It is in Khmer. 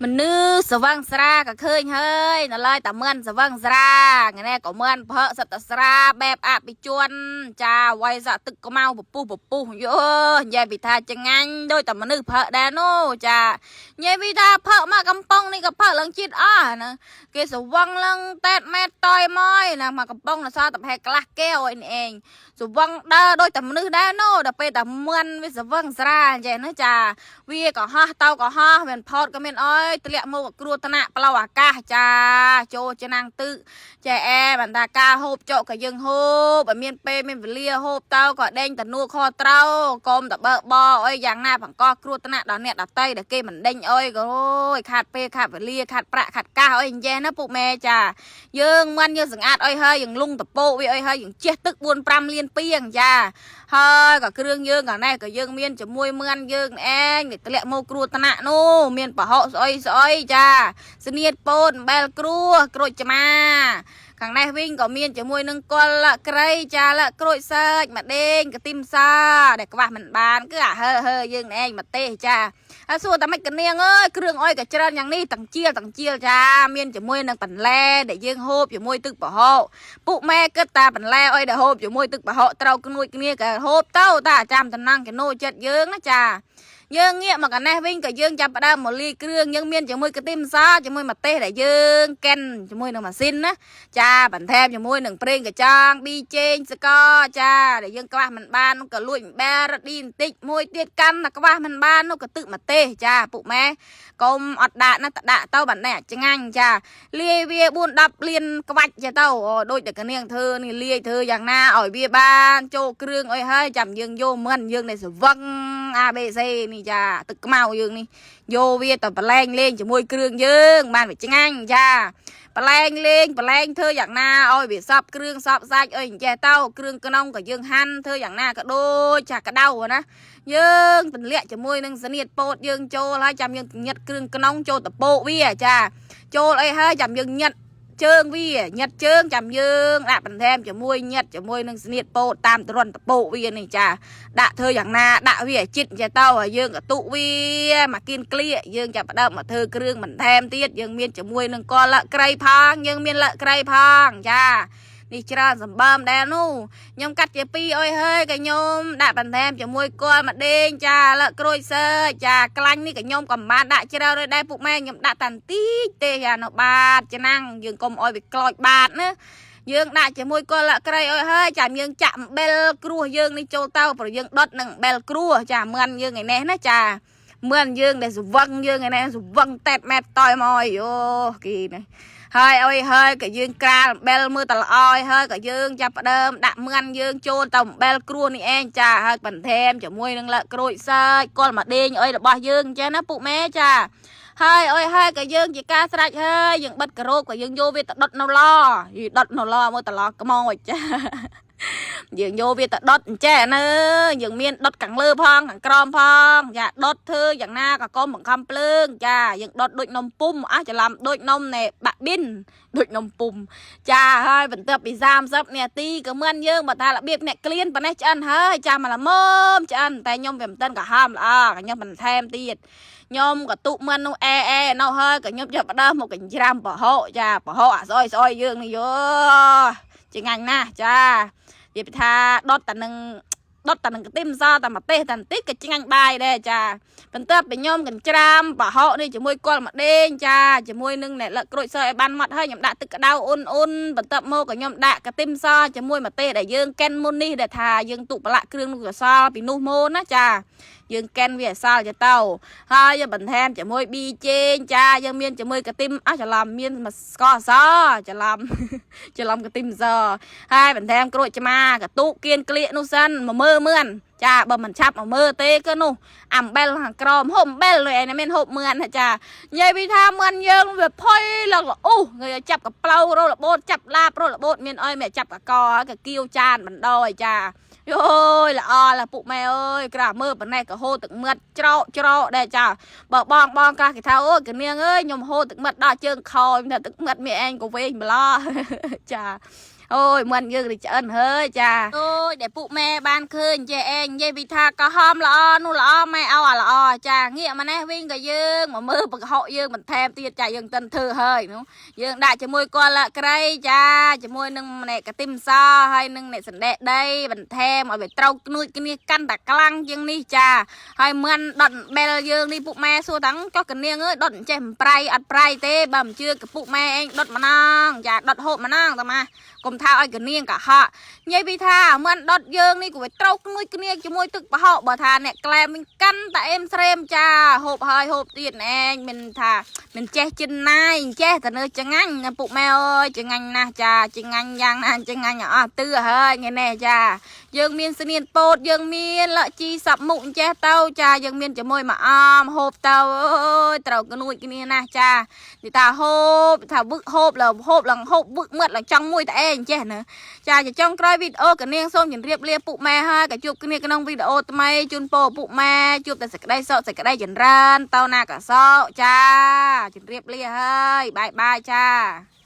មនុស្សស្វឹងស្រាក៏ឃើញហើយនៅឡើយតែមឿនស្វឹងស្រាថ្ងៃនេះក៏មឿនផឹកសិតតែស្រាបែបអភិជនចាវាយសក់ទឹកខ្មៅពពុះពពុះយោនិយាយពីថាចងាញ់ដូចតែមនុស្សផឹកដែរនោះចានិយាយពីថាផឹកមកកំប៉ុងនេះក៏ផឹកឡើងជាតិអស់ណាគេស្វឹងឡើងតែតម៉ែតតយមកណាមកកំប៉ុងនៅសល់តែប្រហែលក្លាស់កែវឯនេះឯងស្វឹងដើរដូចតែមនុស្សដែរនោះដល់ពេលតែមឿនវាស្វឹងស្រាអញ្ចឹងណាចា វាក៏ហោះទៅក៏ហោះមានផោតក៏មានអើយធ្លាក់មកក៏គ្រោះថ្នាក់ផ្លូវអាកាសចាចូលឆ្នាំងទឹកចែអែបណ្ដាការហូបចុកក៏យើងហូបឲ្យមានពេលមានវេលាហូបទៅក៏ដេញតនួខត្រូវកុំតបើកបអីយ៉ាងណាបង្កគ្រោះថ្នាក់ដល់អ្នកដតីដែលគេមិនដេញអុយក៏អូយខាត់ពេលខាត់វេលាខាត់ប្រាក់ខាត់កាសអីអញ្ចេះណាពុកម៉ែចាយើងមិនយើងសង្អាតអីហើយយើងលុងតពោកវាអីហើយយើងជះទឹក4 5លានពីងចា ហើយក៏គ្រឿងយើងក៏ណែក៏យើងមានជាមួយមឿនយើងឯងដែលធ្លាក់មកគ្រោះថ្នាក់នោះមានប្រហុកស្អុយស្អុយចាស្នៀតពោតអំបែលគ្រោះក្រូចឆ្មាខាងនេះវិញក៏មានជាមួយនឹងកុលលក្រីចាលក្រូចសើចម្ដេងកទីមសាដែលខ្វះមិនបានគឺអាហើហើយើងឯងមកទេចាហើយសួរតែមិនកនាងអើយគ្រឿងអុយក៏ច្រើនយ៉ាងនេះទាំងជាលទាំងជាលចាមានជាមួយនឹងបន្លែដែលយើងហូបជាមួយទឹកប្រហុក ពួកម៉ែគិតតាបន្លែអុយដែលហូបជាមួយទឹកប្រហុកត្រូវក្នួចគ្នាក៏ហូបទៅតាចាំតំណងចំណូលចិត្តយើងណាចាយើងងាកមកកណេះវិញក៏យើងចាប់ផ្ដើមមកលាយគ្រឿងយើងមានជាមួយកាទីម្សៅជាមួយម្ទេសដែលយើងកិនជាមួយនឹងម៉ាស៊ីនណាចាបន្ថែមជាមួយនឹងប្រេងកញ្ចងប៊ីចេងសកចាដែលយើងខ្វះមិនបាននោះក៏លួចអំបែរឌីបន្តិចមួយទៀតកាន់តែខ្វះមិនបាននោះក៏ទឹកម្ទេសចាពួកម៉ែកុំអត់ដាក់ណាតដាក់ទៅបានតែឆ្ងាញ់ចា លាយវា4 10លានក្បាច់ចេះទៅអូដូចតែកនាងធ្វើនេះលាយធ្វើយ៉ាងណាឲ្យវាបានចូលគ្រឿងអីហើយចាំយើងយកមិនយើងនេះស្វឹង ABC នេះចាទឹកខ្មៅយើងនេះយកវាទៅប្រឡែងលេងជាមួយគ្រឿងយើងបានវាឆ្ងាញ់ចាប្រឡែងលេងប្រឡែងធ្វើយ៉ាងណាឲ្យវាសពគ្រឿងសពសាច់អីអញ្ចេះទៅគ្រឿងក្នុងក៏យើងហាន់ធ្វើយ៉ាងណាក៏ដូចចាក្តៅណាយើងទម្លាក់ជាមួយនឹងសនៀតពោតយើងចូលហើយចាំយើងញិតគ្រឿងក្នុងចូលតពោកវាចា ចូលអីហើយចាំយើងញិតជើងវាញិតជើងចាំយើងដាក់បន្ថែមជាមួយញិតជាមួយនឹងស្នៀតពោតតាមទរន្តពោកវានេះចាដាក់ធ្វើយ៉ាងណាដាក់វាឲ្យចិត្តចេះទៅហើយយើងក៏ទុវាមកគៀនក្លៀកយើងចាប់ផ្ដើមមកធ្វើគ្រឿងបន្ថែមទៀតយើងមានជាមួយនឹងកលក្រីផងយើងមានលក្រីផងចានេះច្រើនសម្បើមដែរនោះខ្ញុំកាត់ជាពីរអុយហើយក៏ខ្ញុំដាក់បន្ថែមជាមួយគល់ម្ដេងចាលក្រូចសើចចាក្លាញ់នេះក៏ខ្ញុំក៏មិនបានដាក់ច្រើនដែរពុកម៉ែខ្ញុំដាក់តាន់តិចទេចានៅបាតឆ្នាំងយើងកុំអោយវាក្លោចបាតណាយើងដាក់ជាមួយគល់លក្រីអុយហើយចាំយើងចាក់អំបិលគ្រោះយើងនេះចូលទៅព្រោះយើងដុតនឹងអំបិលគ្រោះចាមឿនយើងឯនេះណាចាមឿនយើងដែលស្វឹងយើងឯនេះស្វឹងតែតម៉ែតតយមកអូគេនេះហើយអុយហើយក៏យើងក្រាលអំបិលមើលតល្អយហើយក៏យើងចាប់ផ្ដើមដាក់មឿនយើងចូលទៅអំបិលគ្រោះនេះឯងចាហើយបន្ថែមជាមួយនឹងលក្រូចសើចគល់មកដេងអុយរបស់យើងអញ្ចឹងណាពុកម៉ែចាហើយអុយហើយក៏យើងជាការស្រេចហើយយើងបិទការ៉ូបក៏យើងយកវាទៅដុតនៅឡយដុតនៅឡមើលតឡក្មោចចាយើងយកវាទៅដុតអញ្ចេះណាយើងមានដុតខាងលើផងខាងក្រោមផងចាដុតធ្វើយ៉ាងណាក៏កុំបង្ខំភ្លើងចាយើងដុតដូចនំពុំអះច្រឡំដូចនំណែបាក់ប៊ីនដូចនំពុំចាហើយបន្ទាប់ពី30នាទីក៏មិនយើងបើថារបៀបអ្នកក្លៀនប៉ុណ្ណេះឆ្អិនហើយចាមកល្មមឆ្អិនតែខ្ញុំវាមិនតិនក៏ហមល្អខ្ញុំបន្ថែមទៀតខ្ញុំក៏ទុមិននោះអែអែនៅហើយក៏ខ្ញុំចាប់ផ្ដើមមកកញ្ច្រាំប្រហុកចាប្រហុកអាស្អុយស្អុយយើងនេះយោជាងាញ់ណាស់ចានិយាយថាដុតតែនឹងដុតតែនឹងខ្ទឹមសតែម្ទេសតែបន្តិចក៏ឆ្ងាញ់បាយដែរចាបន្ទាប់ពីខ្ញុំកញ្ច្រាំប្រហុកនេះជាមួយគល់ម្ដេងចាជាមួយនឹងអ្នកលឹកក្រូចសើឲ្យបានម៉ត់ហើយខ្ញុំដាក់ទឹកក្តៅអ៊ុនអ៊ុនបន្ទាប់មកក៏ខ្ញុំដាក់ខ្ទឹមសជាមួយម្ទេសដែលយើងកិនមុននេះដែលថាយើងទុប្រឡាក់គ្រឿងនោះក៏សល់ពីនោះមកណាចាយើងកិនវាអសល់ទៅទៅហើយយើងបន្ថែមជាមួយប៊ីចេងចាយើងមានជាមួយកាទីមអស់ច្រឡំមានស្ករអសច្រឡំច្រឡំកាទីមសហើយបន្ថែមក្រូចឆ្មាកតុគៀនក្លៀកនោះសិនមកមើលមឿនចាបើមិនឆាប់មកមើលទេគឺនោះអំបិលខាងក្រោមហូបអំបិលឯនេះមានហូបមឿនណាចានិយាយពីថាមឿនយើងវាផុយឡើងល្អុសគេចាប់កប្លៅរលបូតចាប់ឡាបរលបូតមានអីមិនចាប់កកកគៀវចានបណ្ដោយចាយោយល្អឡាពុកម៉ែអើយក្រាមើលប៉ុណ្ណេះក៏ហូរទឹកមាត់ច្រកច្រកដែរចាបើបងបងខ្លះគេថាអូយកនាងអើយខ្ញុំហូរទឹកមាត់ដល់ជើងខោខ្ញុំថាទឹកមាត់មានឯងក៏វែងម្លោះចា អូយមិនយើងនេះឆ្អិនហើយចាអូយដែលពួកម៉ែបានឃើញចេះឯងនិយាយពីថាក៏ហមល្អនោះល្អម៉ែឲ្យអាល្អចាងាកមកនេះវិញក៏យើងមកមើលបង្ហុកយើងបន្ថែមទៀតចាយើងតិនធ្វើហើយនោះយើងដាក់ជាមួយគល់ក្រៃចាជាមួយនឹងអ្នកកាទីមសហើយនឹងអ្នកសណ្ដែកដីបន្ថែមឲ្យវាត្រូវក្នួចគ្នាកាន់តែខ្លាំងជាងនេះចាហើយមិនដុតបែលយើងនេះពួកម៉ែសួរតាំងចុះកនាងអើយដុតអញ្ចេះមិនប្រៃអត់ប្រៃទេបើមិនជឿកពុកម៉ែឯងដុតម្ដងចាដុតហូបម្ដងតាម៉ាកុំថាឲ្យកនាងកុហកនិយាយពីថាមិនដុតយើងនេះក៏វាត្រូវក្នួចគ្នាជាមួយទឹកប្រហុកបើថាអ្នកក្លែមវិញកាន់តែអេមស្រេមចាហូបហើយហូបទៀតឯងមិនថាមិនចេះចិនណាយចេះតែនៅចងាញ់ណាពុកម៉ែអើយចងាញ់ណាស់ចាចងាញ់យ៉ាងណាចងាញ់អស់ទឺហើយថ្ងៃនេះចាយើងមានស្នៀនពោតយើងមានលក់ជីសັບមុខចេះទៅចាយើងមានជាមួយមួយអមហូបទៅអើយត្រូវក្នួចគ្នាណាស់ចានិយាយថាហូបថាវឹកហូបឡើងហូបឡើងហូបវឹកມືດឡើងចង់មួយតែឯងចេះណាចាចុងក្រោយវីដេអូកនាងសូមជម្រាបលាពុកម៉ែហើយក៏ជួបគ្នាក្នុងវីដេអូថ្មីជូនពរពុកម៉ែជួបតែសេចក្តីសុខសេចក្តីចម្រើនទៅណាក៏សោកចាជម្រាបលាហើយ bye bye ចា។